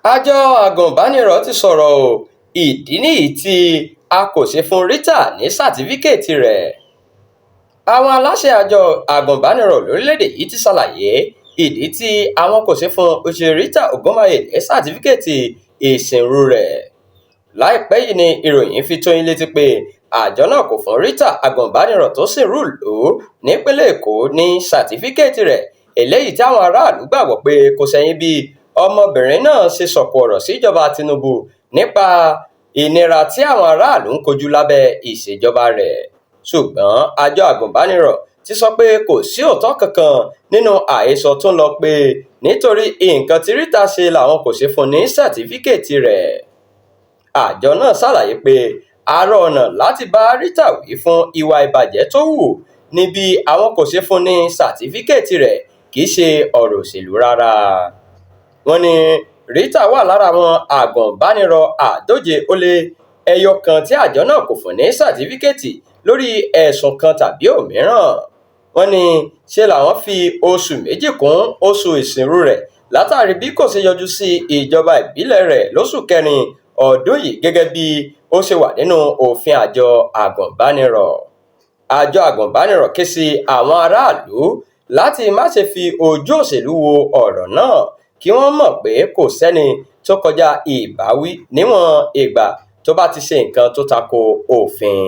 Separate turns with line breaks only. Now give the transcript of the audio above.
Àjọ agùnbánirọ̀ ti sọ̀rọ̀ o, ìdí nìyí tí a kò ṣe fún Rita ní sátífíkẹ́ẹ̀tì rẹ̀. Àwọn aláṣẹ àjọ agùnbánirọ̀ lórílẹ̀-èdè yìí ti ṣàlàyé ìdí tí àwọn kò ṣe fún Uche Rita Ogunmaye ní sátífíkẹ́ẹ̀tì ìsìnrú rẹ̀. Láìpẹ́ yìí ni ìròyìn fi tó yín létí pé àjọ náà kò fún Rita, agùnbánirọ̀ tó sìnrú ìlú nípínlẹ̀ Èkó, ní sátífíkẹ́ẹ̀tì rẹ̀, eléyìí tí àwọn aráàlú gbàgbọ́ pé kò ṣẹ̀yìn bí ọmọbìnrin náà ṣe sọ̀kò ọ̀rọ̀ síjọba Tinubu nípa ìnira tí àwọn aráàlú ń kojú lábẹ́ ìṣèjọba rẹ̀. Ṣùgbọ́n àjọ agùnbánirọ̀ ti sọ pé kò sí òótọ́ kankan nínú àhesọ tó ń lọ pé nítorí nǹkan tí Rita ṣe làwọn kò ṣe fún ní sátífíkẹ́ẹ̀tì rẹ̀. Àjọ náà ṣàlàyé pé àrò ọ̀nà láti bá Rita wí fún ìwà ìbàjẹ́ tó hù ní bí àwọn kò ṣe fún ní sátífíkẹ́ẹ̀tì rẹ̀ kì í ṣe ọ̀rọ̀ òṣèlú rárá. Wọ́n ní Rita wà lára àwọn agùnbánirọ̀ 151 tí àjọ náà kò fún ní sátífíkẹ́ẹ̀tì lórí ẹ̀sùn kan tàbí òmíràn. Wọ́n ní ṣe làwọn fi oṣù 2 kún oṣù ìsìnrú rẹ̀ látàrí bí kò ṣe yọjú sí ìjọba ìbílẹ̀ rẹ̀ lóṣù kẹrin ọdún yìí gẹ́gẹ́ bí ó ṣe wà nínú òfin àjọ agùnbánirọ̀. Àjọ agùnbánirọ̀ ké sí àwọn aráàlú láti má ṣe fi ojú òṣèlú wo ọ̀rọ̀ náà, kí wọ́n mọ̀ pé kò sẹ́ni tó kọjá ìbáwí níwọ̀n ìgbà tó bá ti ṣe nǹkan tó tako òfin.